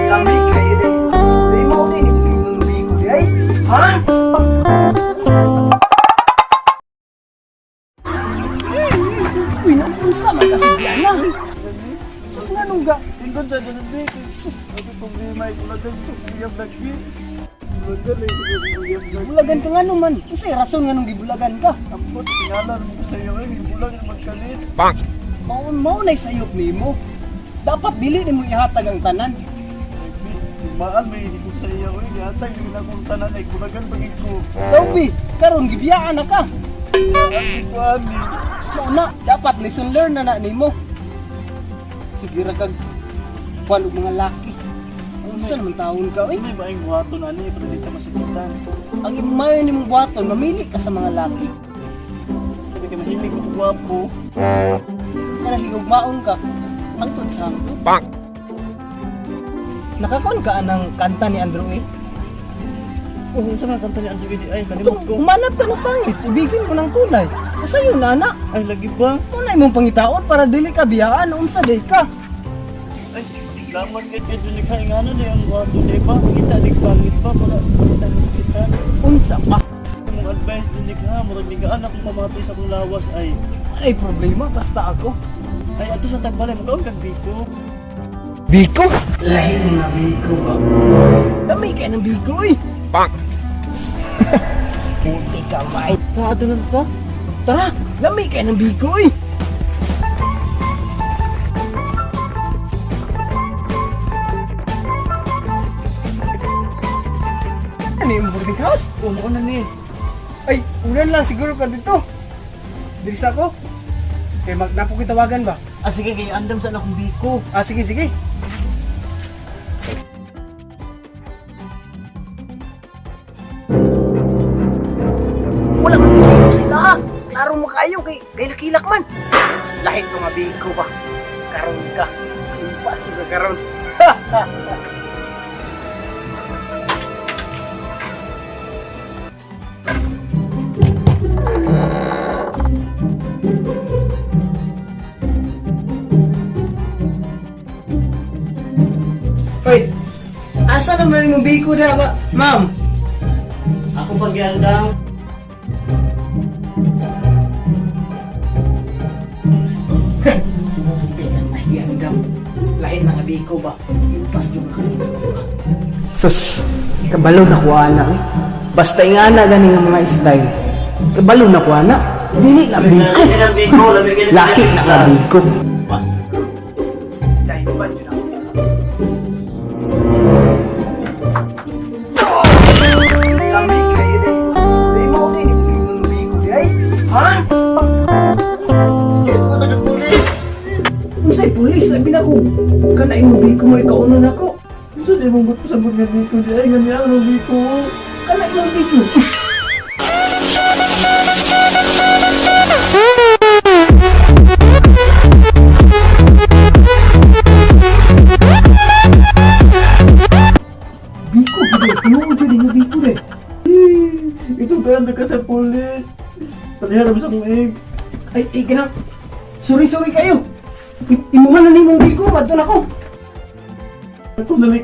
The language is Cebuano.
Lami kayo di. Di mo di ni imong biko di ay. Ha? Uy, naunsa man kasi Diana. Sus nga nung ga. Ingkon sa ganun, be. Sus, ano problema? Ikaw ko uyab lagi. Bulagan eh. Uyab lagi. Bulagan ka nga naman. Unsay rason nga nung gibulagan ka? Ambot, tingalan mo ko sa iyo eh. Bulag na magkalit. Mao mao nay sayop nimo. Dapat dili nimo ihatag ang tanan. Maan, may higop sa iyo eh. Gihatag yung akong tanan ay bulagan pagig ko. Daw bi, karon gibiyaan na ka. Ang kuan ni. Mao na, dapat lesson learn na na nimo. Sige ra kag kuan og mga laki. Unsa naman taon ka oy? May maing buhaton ani pero di ta masikitan. Ang imayo nimong buhaton, mamili ka sa mga laki. Sabi ka mahilig ko gwapo. Kana higugmaon ka. Hangtod sa hangtod. Bang! Nakakuan ka anang kanta ni Andrew eh? Oh, unsa man kanta ni Andrew Edi? Ay, kalimot Itong ko. humanap ka ng pangit, ibigin mo ng tunay. Asa yun, anak? Ay, lagi ba? Muna imong pangitaon para dili ka biyaan, unsa day ka. Ay, salamat kay kay Junik ha. Ingano ni ang buhaton di ba? Kita di pangit ba para di ta masikitan. Unsa pa? Imong advice Junik ha, murag nigaan akong pamati sa akong lawas ay. Ay problema, basta ako. Ay, ato sa tagbalay mo kaon kag biko. Biko? Lahi nga biko ba? Dami kay ng biko eh. Bang! Puti ka, mate. Ta ato na ta. Tara, lami kay ng biko eh. Ano yung boarding house? Oh, mo na ni. Ay, ulan lang siguro ka dito. Diri sa ako. Kay magnapo kitawagan ba? Ah, sige kay andam sa akong biko. Ah, sige, sige. Wala man biko sila ha. Klaro mo kayo kay kilak man. Lahit ko nga biko ba. Karon ka. Impas ka karon. Hoy, asa naman yung biko na ba? Ma'am. Ako pag-iandam. Mahiyandam. Lahi na nga biko ba? Impas yung ka. Sus, kabalo na ko anak eh. Basta ingana gani nga mga style. Kabalo na ko anak. Dili na biko. Lahi na nga biko. Lami kayo di. Di mo di ni biko di ay. Ha? Ito na nagpulis. Unsay pulis sabi na ko. Kana imong biko mo ikaunon nako. Unsa di mo pasabot nga biko di ay nga niya ang biko. Kana imong biko. Biko, biko, tinuod yun yung biko eh. Ito kaya ka sa pulis. Palihan sa akong ex. Ay, ay, ganang. Sorry, sorry kayo. Imuha na ni mong biko, madto na ko. Ako na